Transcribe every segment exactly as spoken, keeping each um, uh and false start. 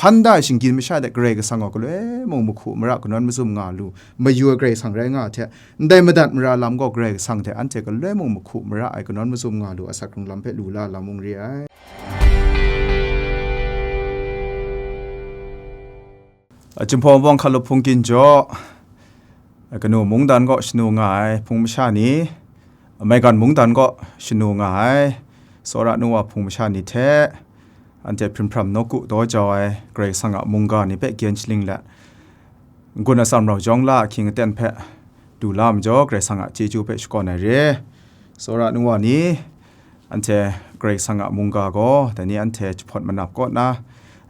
Hkan da ai shinggyim masha de Karai Kasang gaw galoi mung mahku mara kanawn mazum nga lu, mayu ai Karai Kasang rai nga ai hte, ndai madat mara lam gaw Karai Kasang hte anhte galoi mung mahku mara ai kanawn mazum nga lu asak hkrung lam hpe lu la lam mung re ai. Jumhpawng bawng hkalup hpungkin jaw, kanu mungdan kaw shanu nga ai hpung masha ni, maigan mungdan kaw shanu nga ai tsawra nu wa hpung masha ni hte, anhte hpinghpram nawku daw jau ai Karai Kasang a mungga ni hpe gen shaling let, n-gun atsam rau jawng la ahkying aten hpe du la majaw, Karai Kasang a chyeju hpe shakawn ai re. Tsawra nu wa ni, anhte Karai Kasang a mungga gaw, dai ni anhte jahpawt manap kaw na,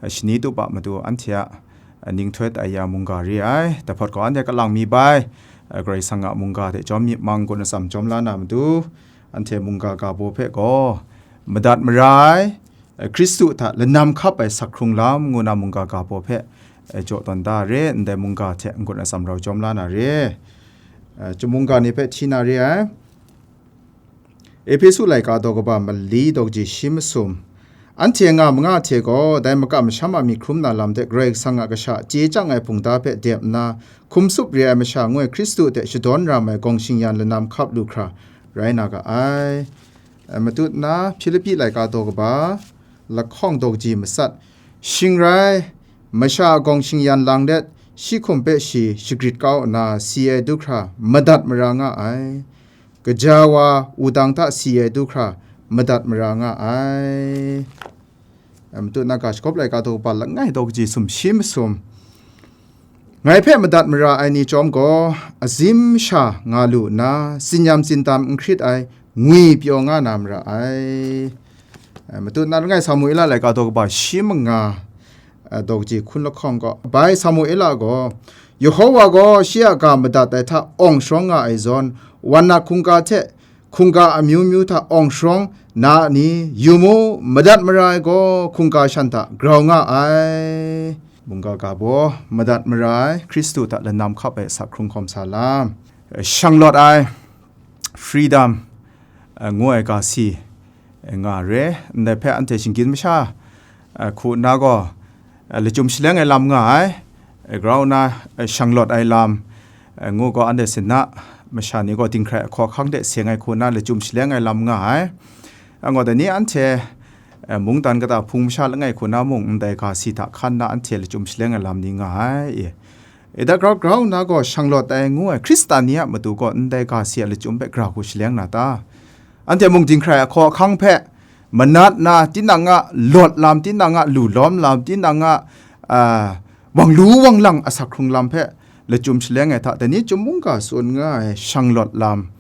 shani tup a matu anhte a ninghtoi tai ya mungga re ai. Dai hpawt gaw anhte kalang mi bai, Karai Kasang a mungga hte jawm myit mang n-gun atsam jawm la na matu, anhte mungga ga baw hpe gaw, madat mara ai, Hkristu hta lanam hkap ai sak hkrung lam ngu na mungga ga baw hpe, jaw tawn da re, ndai mungga hte n-gun atsam rau jawm la na re. Chyum mungga ni hpe hti na re ai. Ehpesu laika daw kaba mali daw kaji shi masum. Anhte nga manga hte gaw, dai makam masham a myit hkrum na lam hte Karai Kasang a kasha chye chyang ai hpungda hpe dep nna, hkum tsup re ai masha ngu ai Hkristu hte shadawn ram ai gawng shingyan lanam hkap lu hkra rai na ga ai. Matut nna, Hpilipi laika daw kaba, lahkawng daw kaji matsat. Shing rai, masha a gawng shingyan lang let, shi hkum hpe shi shagrit kau nna si ai du hkra madat mara nga ai. Kaja wa wudang hta si ai du hkra madat mara nga ai. Matut nna ga shagawp laika daw kaba langai daw kaji sumshi masum. Ngai hpe madat mara ai ni chyawm gaw, azim sha nga lu nna, tsinyam tsindam n hkrit ai, ngwi pyaw nga na mara ai. Matut nna langai Samuela laika daw kaba shi manga, daw kaji hkun lahkawng gaw, bai Samuela gaw, Yehowa gaw shi a ga madat ai hta awng sharawng nga ai zawn, wan na hkungga hte hkungga amyu myu hta awng sharawng na ni, yu mu, madat mara ai gaw hkungga shan hta grau nga ai. Mungga ga baw, madat mara ai, Hkristu hta lanam hkap ai asak hkrung hkawm sa lam. Shanglawt ai, freedom, ngu ai ga si, nga re, ndai hpe anhte shinggyim masha, hku nna gaw, lachyum shaleng ai lam nga ai, grau nna, shanglawt ai lam, ngu gaw anhte sinna masha ni gaw dinghkrai ahkaw ahkang de seng ai hku nna lachyum shaleng ai lam nga ai. Angaw dai ni anhte, mungdan kata hpung masha langai hku nna mung ndai ga si hta hkan nna anhte lachyum shaleng ai lam ni nga ai. Ida grau grau nna gaw shanglawt ai ngu ai Hkristan ni a matu gaw ndai ga si a lachyum hpe gra hku shaleng na ta? Anhte mung dinghkrai ahkaw ahkang hpe manat na, tinang a lawt lam, tinang a lu lawm lam, tinang a, a, wang lu wang lang asak hkrung lam hpe lachyum shaleng ai hta, dai ni chyum mungga tsun nga ai shanglawt lam,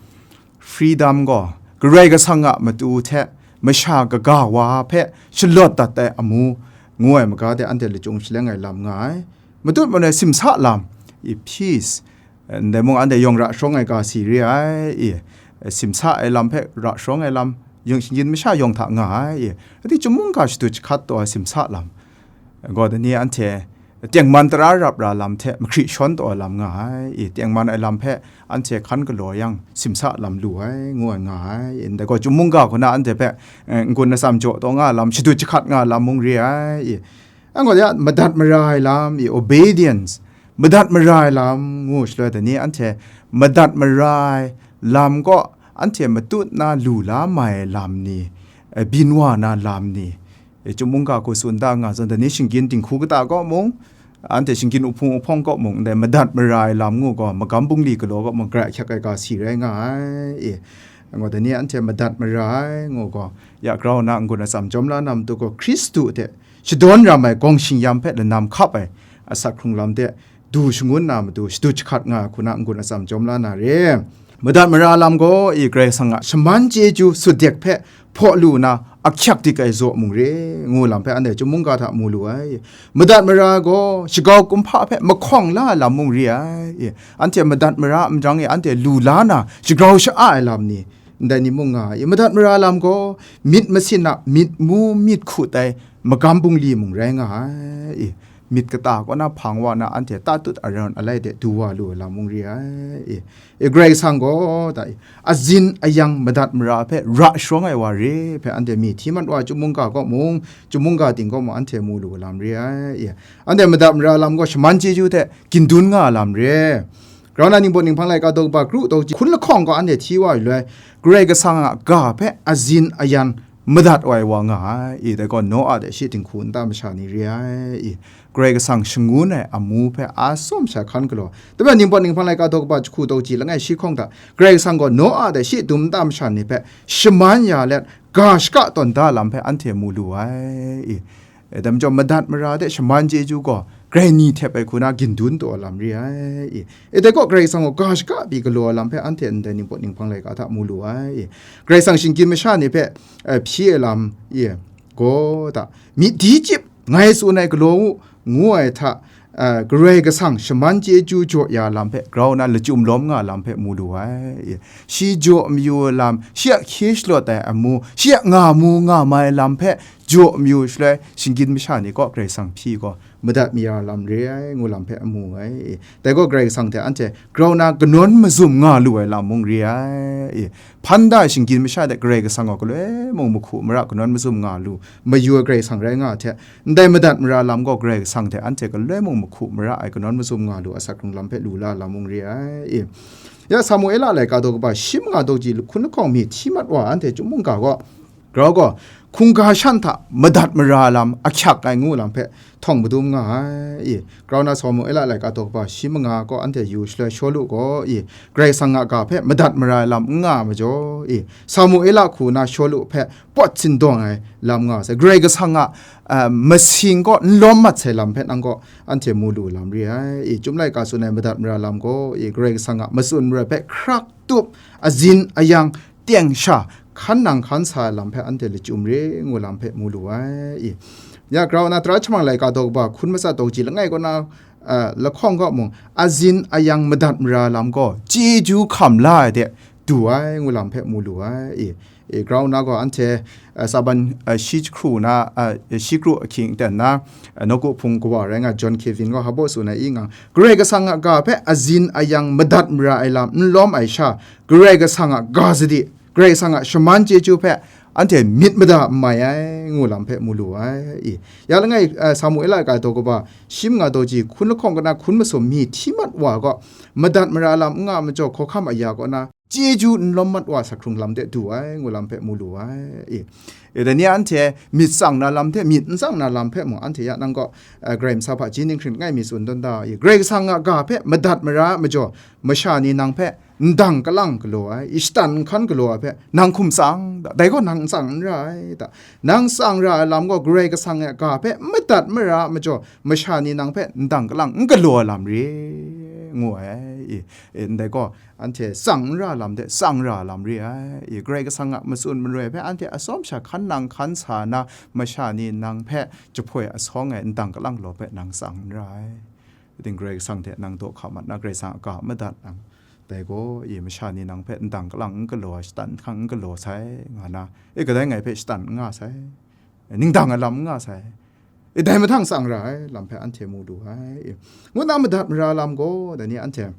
freedom gaw, Karai Kasang a matu hte masha kaga wa hpe shalawt dat ai amu, ngu ai maga de anhte lachyum shaleng ai lam nga ai. Matut manoi simsa lam, i peace, ndai mung anhte yawng ra sharawng ai ga si re ai, i, simsa ai lam hpe ra sharawng ai lam, yawng shinggyim masha yawng hta nga ai, i, dai ni chyum mungga shadut jahkat taw ai simsa lam, gaw dai ni anhte tengman tara rap ra lam hte mahkri shawn taw ai lam nga ai, i, tengman ai lam hpe anhte hkan galaw yang simsa lam lu ai, ngu ai nga ai, i, ndai gaw chyum mungga hku nna anhte hpe, eh, n-gun atsam jaw taw nga ai lam, shadut jahkat nga ai lam mung re ai, i, Anhte gaw ya, madat mara ai lam, i, obedience, madat mara ai lam ngu shaloi dai ni anhte madat mara ai lam gaw anhte matut na lu la mai ai lam ni, eh, byin wa na lam ni, eh, chyum mungga hku tsun da nga zawn, dai ni shinggyim dinghku kata kaw mung, anhte shinggyim uhpung uhpawng kaw mung, ndai madat mara ai lam ngu gaw, magam bungli galaw kaw mung, grai ahkyak ai ga si rai nga ai, i, anhte gaw dai ni anhte madat mara ai ngu gaw, ya grau nna n-gun atsam jawm la na matu gaw, Hkristu hte shadawn ram ai gawng shing-yam hpe lanam hkap ai asak hkrung lam de du shangun na matu shadut jahkat nga ai hku na n-gun atsam jawm la na re. Madat mara lam gaw, i, Karai Kasang a shaman chyeju sutdek hpe hpaw lu na ahkyak dik ai zaw mung re, ngu lam hpe anhte chyum mungga hta mu lu ai. Madat mara gaw shagau kumhpa hpe mahkawng la ai lam mung re ai. I, anhte madat mara a majaw e anhte lu la na shagrau sha-a ai lam ni, ndai ni mung nga ai. I, madat mara lam gaw myit masin a myit mu myit hku tai magam bungli mung rai nga ai. I, myit kata kaw na hpang wa na anhte tatut arawn alai de du wa lu ai lam mung re ai. E, e, Karai Kasang gaw, ta, e, azin ayang madat mara hpe ra sharawng ai wa re hpe anhte mi hti mat wa ai chyum mungga kaw mung, chyum mungga ting kaw mung anhte mu lu ai lam re ai. E, anhte madat mara lam gaw shaman chyeju hte gindun nga ai lam re. Grau na Ningpawt Ninghpang laika daw kaba kru daw ji hkun lahkawng gaw anhte hti wa ai loi, Karai Kasang a ga hpe azin ayan madat wa ai wa nga ai. I, dai gaw Noa de shi dinghku nta masha ni re ai. I, Karai Kasang shangun ai amu hpe a tsawm sha hkan galaw. Dai majaw Ningpawt Ninghpang laika daw kaba jahku daw ji langai shi hkawng hta, Karai Kasang gaw Noa de shi dum nta masha ni hpe shaman ya let, ga shaka tawn da lam hpe anhte mu lu ai. I, e, dai majaw madat mara de shaman chyeju gaw grai ni htep ai hku na gindun taw ai lam re ai. I, e, dai gaw Karai Kasang gaw ga shaka pyi galaw ai lam hpe anhte ndai Ningpawt Ninghpang laika hta mu lu ai. I, Karai Kasang shinggyim masha ni hpe, e, hpyi ai lam, i, gaw ta, myit di chyip, ngai tsun ai galaw u, ngu ai hta, e, Karai Kasang shaman chyeju jaw ya lam hpe grau na lachyum lawm nga lam hpe mu lu ai. I, shi jaw mayu ai lam, shi a hkye shalawt ai amu, shi a nga mu nga mai lam hpe jaw mayu shaloi, shinggyim masha ni kaw Karai Kasang hpyi gaw, madat mara lam re ai, ngu lam hpe amu ai. Dai gaw Karai Kasang hte anhte grau na kanawn mazum nga lu ai lam mung re ai. Hpan da ai shinggyim masha de Karai Kasang gaw galoi mung mahku mara kanawn mazum nga lu mayu ai Karai Kasang rai nga ai hte, ndai madat mara lam gaw Karai Kasang hte anhte galoi mung mahku mara ai kanawn mazum nga lu ai asak hkrung lam hpe lu la lam mung re ai. Ya Samuela laika daw kaba shi manga daw ji hkun lahkawng mi hti mat wa anhte chyum mungga gaw, grau gaw, hkungga shan hta madat mara lam ahkyak ai ngu lam hpe htawng madum nga ai. I, grau na Samuela laika daw kaba shi manga gaw anhte yu shaloi Shawlu gaw, i, Karai Kasang a ga hpe madat mara ai lam n nga ai majaw, i, Samuela hku na Shawlu hpe pawt sindawng ai lam nga sai. Karai Kasang a, a, masing gaw n lawm mat sai lam hpe nang gaw anhte mu lu lam re ai. I, Chyum laika tsun ai madat mara lam gaw, i, Karai Kasang a matsun maroi hpe hkrak tup, azin ayang, teng sha, hkan nang hkan sa ai lam hpe anhte lachyum re ngu lam hpe mu lu ai. I, ya grau na Tara shamang laika daw kaba hkun matsat daw ji langai kaw na, a, lahkawng kaw mung, azin ayang madat mara lam gaw chyeju hkam la ai de du ai ngu lam hpe mu lu ai. I, i, grau na gaw anhte, a, Saban, a, shi jahkru na, a, shi kru ahkying ten na, a, nawku hpung kawa rai nga John Kevin gaw hpa baw tsun ai i ngang, Karai Kasang a ga hpe azin ayang madat mara ai lam n lawm ai sha, Karai Kasang a ga sadi, Karai Kasang a shaman chyeju hpe anhte myit mada n mai ai, ngu lam hpe mu lu ai. I, ya langai, a, Samuela a ga daw kaba, shi manga daw ji, hkun lahkawng kaw na hkun masum mi hti mat wa gaw, madat mara lam n nga ai majaw, hkawhkam aya kaw na, chyeju n lawm mat wa asak hkrung lam de du ai, ngu lam hpe mu lu ai. I, e, dai ni anhte myit tsang na lam hte, myit n tsang na lam hpe mung, anhte ya nang gaw, a, Karai Kasang hpaji ninghkring langai mi tsun tawn da, i, Karai Kasang a ga hpe madat mara ai majaw, masha ni nang hpe ndang kalang galaw ai, i, shatan nhkan galaw ai hpe nang hkum tsang da, dai gaw nang n tsang n ra ai da. Nang tsang ra ai lam gaw Karai Kasang a ga hpe madat mara ai majaw, masha ni nang hpe ndang kalang n galaw ai lam re, ngu ai. I, i, ndai gaw, anhte tsang n ra lam de, tsang ra lam re ai. I, Karai Kasang a matsun maroi hpe anhte atsawm sha hkan nang hkan sa na, masha ni nang hpe jahpoi asawng ai ndang kalang law hpe nang tsang n ra ai. Ating Karai Kasang hte nang daw hka mat na, Karai Kasang a ga madat nang, dai gaw, i, masha ni nang hpe ndang kalang n galaw ai, shatan nhkan n galaw sai, nga na, e, kadai ngai hpe shatan n nga sai, ningdang ai lam n nga sai, e, dai mahtang tsang ra ai lam hpe anhte mu lu ai. Ngu na madat mara lam gaw, dai ni anhte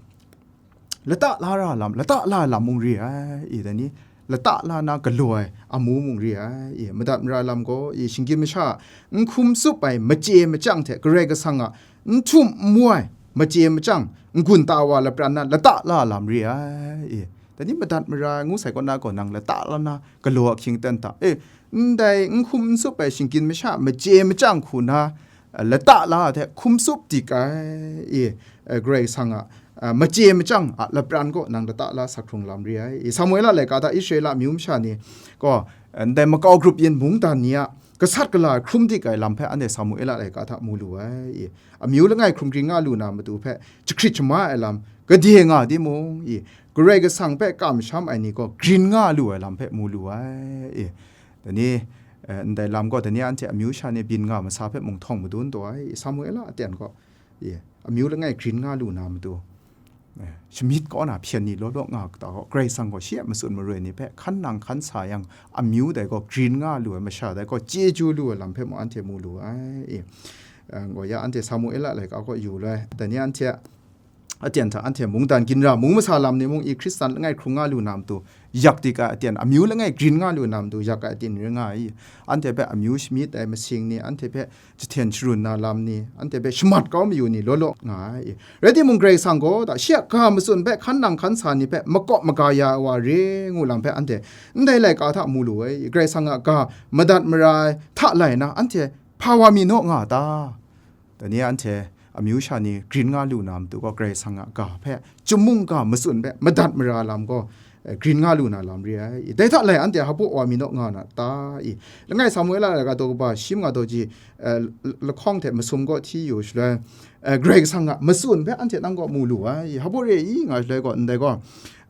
lata la ra lam, lata la ai lam mung re ai, i, dai ni, lata la na galaw ai amu mung re ai, i, madat mara lam gaw, i, shinggyim masha n hkum tsup ai machye machyang hte Karai Kasang a n htum n mu ai machye machyang n gun ta wa lapran na lata la ai lam re ai, i, dai ni madat mara ai ngu sai kaw na gaw nang lata la na galaw ahkying ten hta, e, ndai n hkum n tsup ai shinggyim masha machye machyang hku na, a, lata la ai hte hkum tsup dik ai, i, a, Karai Kasang a, a, machye machyang a lapran gaw nang lata la asak hkrung lam re ai. I, Samuela laika hta Israela amyu masha ni gaw, a, ndai makau grup yin mungdan ni a gasat gala ai hkrum dik ai lam hpe anhte Samuela laika hta mu lu ai. I, amyu langai hkrum grin nga lu na matu hpe jahkrit shama ai lam, gade nga timung, i, Karai Kasang hpe kamsham ai ni gaw grin nga lu ai lam hpe mu lu ai. I, dai ni, eh, ndai lam gaw, dai ni anhte amyu sha ni byin nga masa hpe mung htawng madun taw ai, Samuela aten gaw, ye, amyu langai grin nga lu na matu, eh, shamyit kaw na hpyen ni law law nga kata gaw, Karai Kasang gaw shi a matsun maroi ni hpe hkan nang hkan sa yang, amyu dai gaw grin nga lu ai, masha dai gaw chyeju lu ai lam hpe mung anhte mu lu ai. Gaw ya anhte Samuela laika kaw yu loi. Dai ni anhte a aten hta anhte mungdan ginra mung masa lam ni mung i Hkristan langai hkrung nga lu na matu, yak dik ai aten amyu langai grin nga lu na matu, yak ai aten ring nga ai. Anhte hpe amyu shamyit ai masing ni, anhte hpe jahten sharun na lam ni, anhte hpe shamat kau mayu ni law law nga ai. Rai timung, Karai Kasang gaw da shi a ga matsun hpe hkan nang hkan sa ni hpe makawp maga ya ai wa re ngu lam hpe anhte ndai laika hta mu lu ai. Karai Kasang a ga madat mara ai hta lai na, anhte hpa wa mi naw nga a ta? Dai ni anhte amyu sha ni grin nga lu na matu gaw, Karai Kasang a ga hpe, chyum mungga matsun hpe madat mara lam gaw, eh, grin nga lu na lam re ai. Dai hta lai anhte hpabaw wa mi naw nga na ta i? Langai Samuela laika daw kaba shi manga daw ji, eh, l-, lahkawng hte masum gaw hti yu shaloi, eh, Karai Kasang a matsun hpe anhte nang gaw mu lu ai. Hpabaw re i nga shaloi gaw, ndai gaw,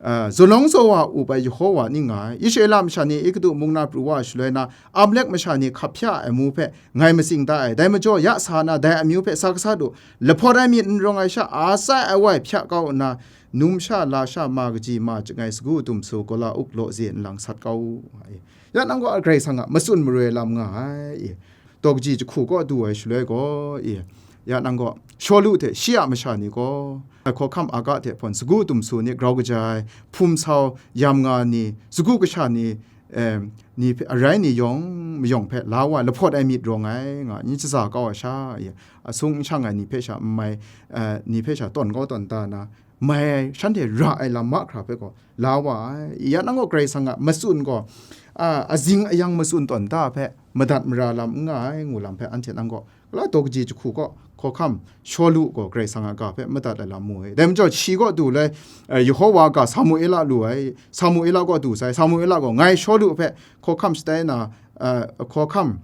eh, zalawng zawa up ai Yehova ning nga ai. Israela masha ni Egutu mung na pru wa shaloi na, Amalek masha ni hkap hpya ai amu hpe ngai matsing da ai. Dai majaw, ya sa na, dai amyu hpe sa kasa du, lahpawt ai myit n rawng ai sha, a tsai ai wai hpya kau nna, numsha lasha ma kaji ma chyangai sagu dumsu gawla uk lawze nlang sat kau u, nga i. Ya nang gaw Karai Kasang a matsun maroi lam nga ai i. Daw kaji jahku kaw du ai shaloi gaw i, ya nang gaw Shawlu hte shi a masha ni gaw, hkawhkam Aga hte hpawn sagu dumsu ni grau kaja ai, hpum sau yam nga ni, sagu kasha ni, em, ni hpe, arai ni yawng mayawng hpe la wa lahpawt ai myit rawng ai, nga ni shaza kau ai sha, ya, asung n shang ai ni hpe sha n mai, eh, ni hpe sha tawn kau tawn ta na, mai ai, shanhte ra ai lam mahkra hpe gaw la wa ai. Ya nang gaw Karai Kasang a matsun gaw, a, azing ayang matsun tawn ta hpe madat mara lam n nga ai, ngu lam hpe anhte nang gaw, la daw kaji jahku gaw, hkawhkam Shawlu gaw Karai Kasang a ga hpe madat ai lam mu ai. Dai majaw, shi gaw du lai, eh, Yehova a ga Samuela lu ai, Samuela gaw du sai, Samuela gaw, ngai Shawlu hpe hkawhkam shatai na, eh, hkawhkam,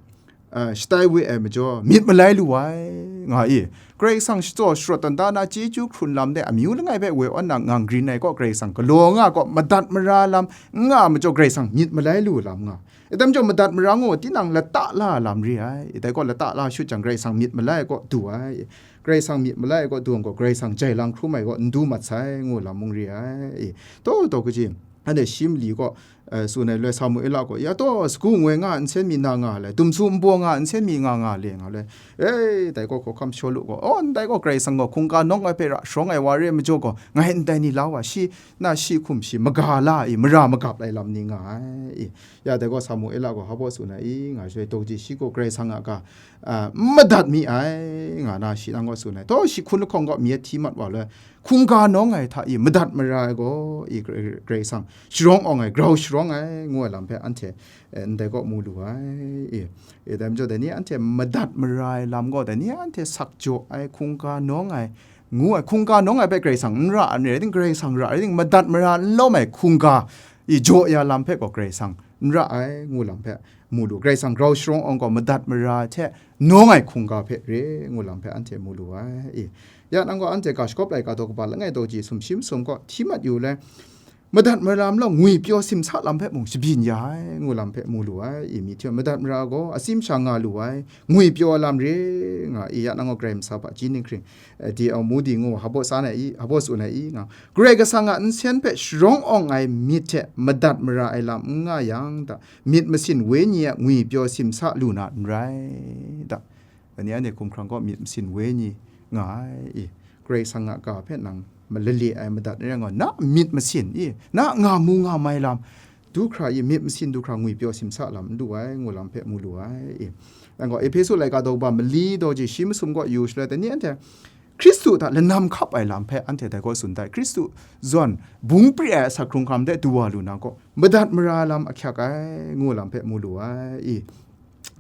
eh, shatai we ai majaw, myit malai lu ai, nga i. Karai Kasang shachyaw sharawt tawn da na chyeju hkrun lam de amyu langai hpe woi awn na ngang grin ai gaw, Karai Kasang galaw nga gaw, madat mara lam n nga ai majaw, Karai Kasang myit malai lu lam nga. Dai majaw, madat mara ngu tinang lata la lam re ai. Dai gaw lata la shut jang, Karai Kasang myit malai ai gaw du ai. Karai Kasang myit malai ai gaw du ai gaw, Karai Kasang jai lang hkrum ai gaw n du mat sai, ngu lam mung re ai. Taw taw kaji, anhte shi mali gaw, eh, tsun ai loi, Samuela gaw, ya taw, sagu ngoi nga nsen mi na nga le, dumsu nbaw nga nsen mi nga nga le, nga le. E, dai gaw hkawhkam Shawlu gaw, oh, ndai gaw Karai Kasang gaw hkungga nawng ai hpe ra sharawng ai wa re ai majaw gaw, ngai ndai ni la wa, shi na shi hkum shi maga la i, mara magap ai lam ni nga ai. Ya dai gaw Samuela gaw hpabaw tsun ai i, nga shaloi, daw kaji shi gaw Karai Kasang a ga, a, n madat mi ai, nga na shi nang gaw tsun ai. Taw, shi hkun lahkawng gaw mi hti mat wa loi, hkungga nawng ai hta i madat mara ai gaw i, Karai, Karai Kasang sharawng awng ai, grau sharawng ai, ngu ai lam hpe anhte, eh, ndai gaw mu lu ai i. E, dai majaw, dai ni anhte madat mara ai lam gaw, dai ni anhte sak jaw ai, hkungga nawng ai, ngu ai, hkungga nawng ai hpe Karai Kasang n ra ai rai ting, Karai Kasang ra ai rai ting, madat mara n lawm ai hkungga i jaw ya lam hpe gaw Karai Kasang n ra ai, ngu lam hpe mu lu. Karai Kasang grau sharawng awng gaw madat mara hte nawng ai hkungga hpe re, ngu lam hpe anhte mu lu ai. I, ya nang gaw anhte ga shagawp laika daw kaba langai daw ji sumshi masum gaw hti mat yu le, madat mara lam law, ngwipyaw simsa lam hpe mung shabyin ya ai, ngu lam hpe mu lu ai. I, mi hte madat mara gaw atsim sha nga lu ai, ngwipyaw lam re, nga i. Ya nang gaw Karai Masa hpaji ninghkring, eh, D L Moody ngu hpabaw tsun ai i, hpabaw tsun ai i, nga, Karai Kasang a nsen hpe sharawng awng ai myit hte madat mara ai lam n nga yang ta, myit masin wenyi a ngwipyaw simsa lu na n rai ta? Dai ni anhte hkumhkrang gaw myit masin wenyi nga ai i, Karai Kasang a ga hpe nang malale ai madat n rai nga, na myit masin i, na nga mu nga mai lam, du hkra i, myit masin du hkra ngwipyaw simsa lam n lu ai, ngu lam hpe mu lu ai i. Nang gaw Ehpesu laika daw kaba mali daw ji shi masum gaw yu shaloi, dai ni anhte Hkristu hta lanam hkap ai lam hpe anhte dai gaw tsun dai. Hkristu zawn bung pri ai asak hkrung hkam de du wa lu na gaw, madat mara lam ahkyak ai, ngu lam hpe mu lu ai i.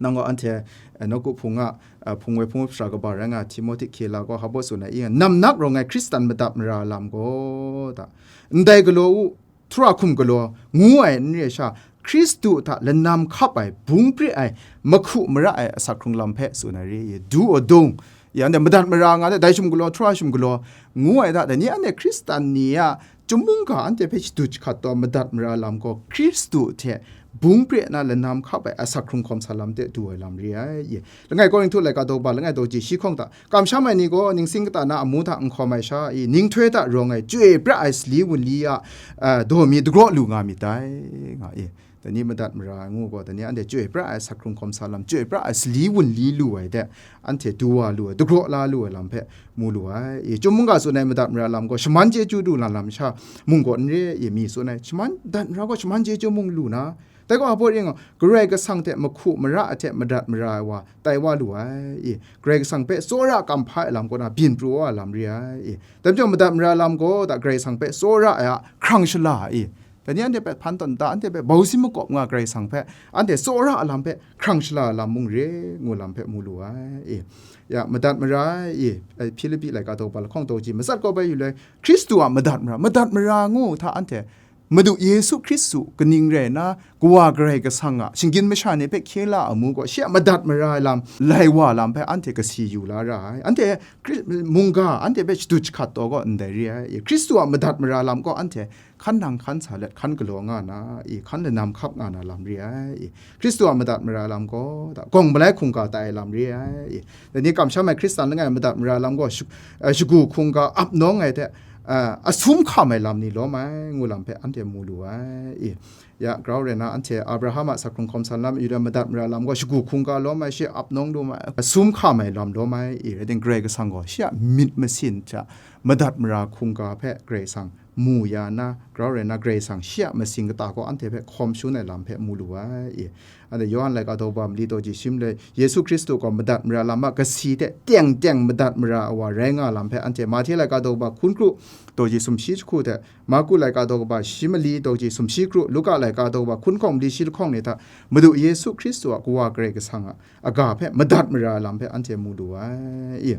Nang gaw anhte, eh, nawku hpung a, eh, hpung woi hpung woi hpra kaba rai nga ai Timohti hkye la gaw hpabaw tsun ai i, namnak rawng ai Hkristan madat mara lam gaw ta, ndai galaw u, htura hkum galaw, ngu ai n re ai sha, Hkristu hta lanam hkap ai, bung pri ai, mahku mara ai asak hkrung lam hpe tsun ai re i, du aw dung, ya, anhte madat mara nga de, dai shum galaw, htura shum galaw, ngu ai hta, dai ni anhte Hkristan ni a chyum mungga anhte hpe shadut jahkat taw madat mara lam gaw, Hkristu hte bung pri na lanam hkap ai asak hkrung hkawm sa lam de du ai lam re ai. Ye. Langai Korinhtu laika daw ba, langai daw ji shi hkawng hta, kamsham ai ni gaw ningsing kata na amu hta n hkawm ai sha i, ninghtoi hta rawng ai chyoi pra ai sali wunli a, a, daw mi dagraw lu nga myit dai, nga i. Dai ni madat mara ai ngu gaw, dai ni anhte chyoi pra ai asak hkrung hkawm sa lam, chyoi pra ai sali wunli lu ai de, anhte du wa lu ai, dagraw la lu ai lam hpe mu lu ai. I, Chyum mungga tsun ai madat mara lam gaw, shaman chyeju du na lam sha mung gaw n re, i, mi tsun ai, shaman, madat mara gaw shaman chyeju mung lu na, dai gaw a baw ring gaw, Karai Kasang hte mahku mara hte madat mara ai wa tai wa lu ai, i, Karai Kasang hpe tsawra kam hpa ai lam kaw na byin pru wa ai lam re ai, i, dai majaw madat mara lam gaw, da Karai Kasang hpe tsawra ai a hkrang shala, i, dai ni anhte hpe hpan tawn da, anhte hpe bausi makawp nga Karai Kasang hpe, anhte tsawra a lam hpe hkrang shala a lam mung re, ngu lam hpe mu lu ai, i, ya, madat mara ai, i, Hpilipi laika daw ba lahkawng daw ji matsat kaw bai yu lai, Hkristu a madat mara, madat mara ngu hta anhte, Madu Yesu Hkristu kaning rai nna, Kawa Karai Kasang a shinggyim masha ni hpe hkye la amu gaw, shi a madat mara ai lam, lai wa lam hpe anhte kasi yu la ra ai. Anhte Hkri-, mungga, anhte hpe shadut jahkat taw gaw ndai re ai. I, Hkristu a madat mara lam gaw anhte hkan nang hkan sa let hkan galaw nga na, i, hkan lanam hkap nga na lam re ai. I, Hkristu a madat mara lam gaw, da, gawng malai hkungga tai ai lam re ai. I, dai ni kamsham ai Hkristan langai madat mara lam gaw, shu-, eh, shagu hkungga ap nawng ai hte, eh, asum hkam ai lam ni lawm ai, ngu lam hpe anhte mu lu ai. I, ya, grau rai na, anhte Abraham a asak hkrung hkawm sa lam, Yuda madat mara lam gaw, shagu hkungga lawm ai, shi ap nawng lawm ai, asum hkam ai lam lawm ai, i, rai ting, Karai Kasang gaw, shi a myit masin hta madat mara hkungga hpe Karai Kasang mu ya na, grau rai na, Karai Kasang shi a masing kata gaw anhte hpe hkawm shangun ai lam hpe mu lu ai, i. Anhte Yawhan laika daw ba mali daw ji shim le, Yesu Hkristu gaw madat mara lam a kasi hte teng teng madat mara ai wa rai nga lam hpe anhte Mahte laika daw ba hkun kru daw ji sumshi jahku hte, Marku laika daw ba shi mali daw ji sumshi kru, Luka laika daw ba hkun hkawng mali shi lahkawng ni hta, Madu Yesu Hkristu a Kawa Karai Kasang a aga hpe madat mara ai lam hpe anhte mu lu ai, i.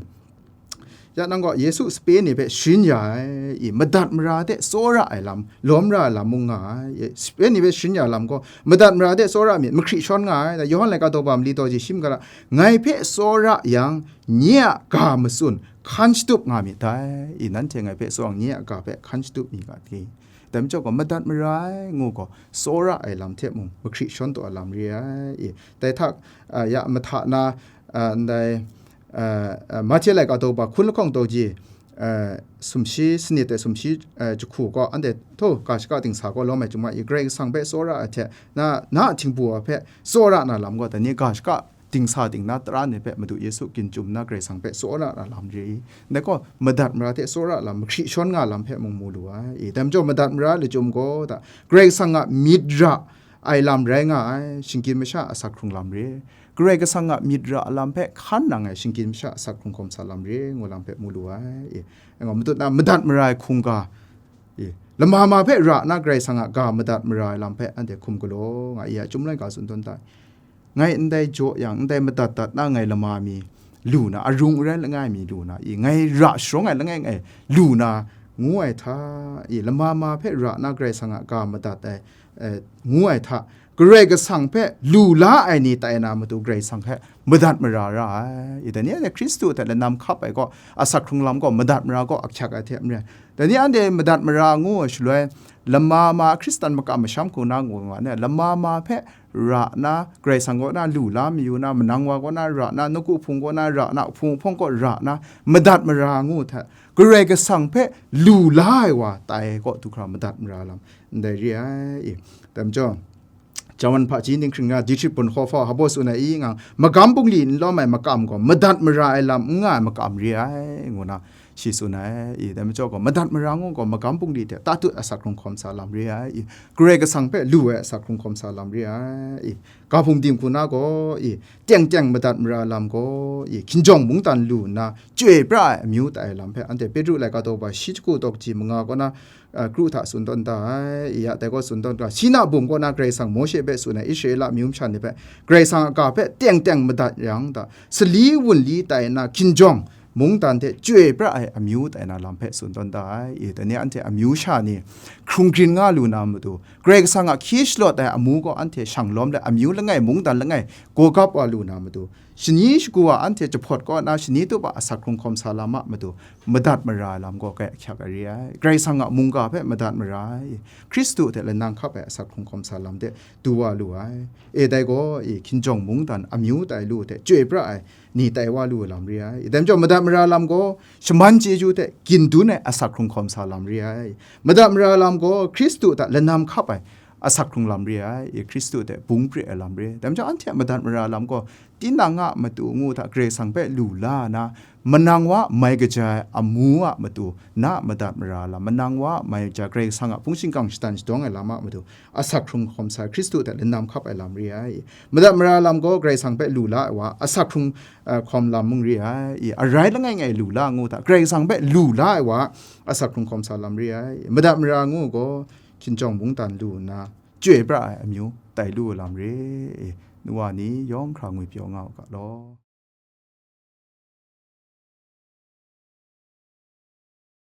Ya, nang gaw Yesu sape ni hpe sharin ya ai, i, madat mara hte tsawra ai lam, lawm ra ai lam mung nga ai, i, sape ni hpe sharin ya lam gaw, madat mara hte tsawra myit, mahkri shawn nga ai, da Yawhan laika daw ba mali daw ji shim ga ra, ngai hpe tsawra yang, nye a ga matsun hkan shatup nga myit dai, i, nanhte ngai hpe tsawra yang, nye a ga hpe hkan shatup mi ga ti. Dai majaw gaw, madat mara ai ngu gaw, tsawra ai lam hte mung, mahkri shawn taw ai lam re ai, i, dai hta, a, ya, mahta na, a, ndai, a, a, Mahte laika daw ba hkun lahkawng daw ji, a, sumshi sanit ai sumshi, a, jahku gaw, anhte htaw ga shaka dingsa gaw lawm ai chyum ai, i, Karai Kasang hpe tsawra ai hte, na, na a htingbu wa hpe tsawra na lam gaw, dai ni ga shaka dingsa ding na tara ni hpe Madu Yesu ginchum na Karai Kasang hpe tsawra na lam re i, ndai gaw madat mara hte tsawra lam, mahkri shawn nga lam hpe mung mu lu ai, i, dai majaw madat mara lachyum gaw, da, Karai Kasang a myit ra ai lam rai nga ai, shinggyim masha asak hkrung lam re. Karai Kasang a myit ra lam hpe hkan nang ai, shinggyim masha asak hkrung hkawm sa lam re, ngu lam hpe mu lu ai, i. Anhte gaw matut na madat mara ai hkungga, i, lama ma hpe ra na Karai Kasang a ga madat mara ai lam hpe anhte hkum galaw nga, i, a chyum laika tsun tawn da. Ngai ndai jaw yang, ndai madat dat na ngai lama mi lu na, arung arai langai mi lu na, i, ngai ra sharawng ai langai ngai lu na, ngu ai hta, i, lama ma hpe ra na Karai Kasang a ga madat ai, eh, ngu ai hta, Karai Kasang hpe lu la ai ni tai na matu Karai Kasang hpe madat mara ra ai. I, dai ni anhte Hkristu hte lanam hkap ai gaw, asak hkrung lam gaw, madat mara gaw ahkyak ai hte maren, dai ni anhte madat mara ngu ai shaloi, lama ma Hkristan makam masham hku na ngu nga ne, lama ma hpe ra na, Karai Kasang kaw na lu la mayu na, manang wa kaw na ra na, nawku hpung kaw na ra na, hpung hpawng kaw ra na, madat mara ngu hta, Karai Kasang hpe lu la ai wa tai kaw du hkra madat mara lam ndai re ai, i. Dai majaw, Jawan hpaji ninghkring na Dietrich Bonhoeffer hpa baw tsun ai i ngang, magam bungli n lawm ai makam gaw madat mara ai lam n nga ai makam re ai, ngu na shi tsun ai, i. Dai majaw gaw, madat mara ngu gaw magam bungli hte tatut asak hkrung hkawm sa lam re ai, i. Karai Kasang hpe lu ai asak hkrung hkawm sa lam re ai, i. Ga hpung dinghku na gaw, i, teng teng madat mara lam gaw, i, hkinjawng mungdan lu nna, chyoi pra ai amyu tai ai lam hpe, anhte Petru laika daw ba shi jahku daw kaji manga kaw na, a, kru hta tsun tawn da ai, i, ya, dai gaw tsun tawn ga, Sina bum kaw na Karai Kasang Mawshe hpe tsun ai Israela amyu masha ni hpe, Karai Kasang a ga hpe teng teng madat yang da, sali wunli tai nna hkinjawng mungdan hte chyoi pra ai amyu tai na lam hpe tsun tawn da ai, i, dai ni anhte amyu sha ni hkrung grin nga lu na matu, Karai Kasang a hkye shalawt ai amu gaw anhte shang lawm let, amyu langai, mungdan langai, gaw gap wa lu na matu, shani shagu a anhte jahpawt kaw na shani tup a asak hkrung hkawm sa lam a matu, madat mara ai lam gaw kai ahkyak ai re ai. Karai Kasang a mungga hpe madat mara ai. Hkristu hte lanang hkap ai asak hkrung hkawm sa lam de du wa lu ai. E, dai gaw, i, hkinjawng mungdan amyu tai lu hte chyoi pra ai ni tai wa lu ai lam re ai. I, dai majaw madat mara lam gaw shaman chyeju hte gindun ai asak hkrung hkawm sa lam re ai. Madat mara lam gaw Hkristu hta lanam hkap ai asak hkrung lam re ai, i Hkristu hte bung pre ai lam re ai. Dai majaw, anhte a madat mara lam gaw, tinang a matu ngu hta Karai Kasang hpe lu la na, manang wa mai kaja ai amu a matu, na a madat mara lam, manang wa mai kaja Karai Kasang a hpung shingkang shatan shadawng ai lam a matu, asak hkrung hkawm sa ai, Hkristu hte lannam hkap ai lam re ai. Madat mara lam gaw Karai Kasang hpe lu la ai wa, asak hkrung, eh, hkawm lam mung re ai. I, arai langai ngai lu la ngu hta, Karai Kasang hpe lu la ai wa, asak hkrung hkawm sa lam re ai. Madat mara ngu gaw, hkinjawng mungdan lu nna, chyoi pra ai amyu tai lu ai lam re. I, nu wa ni yawng hkra ngwipyaw nga u ga law.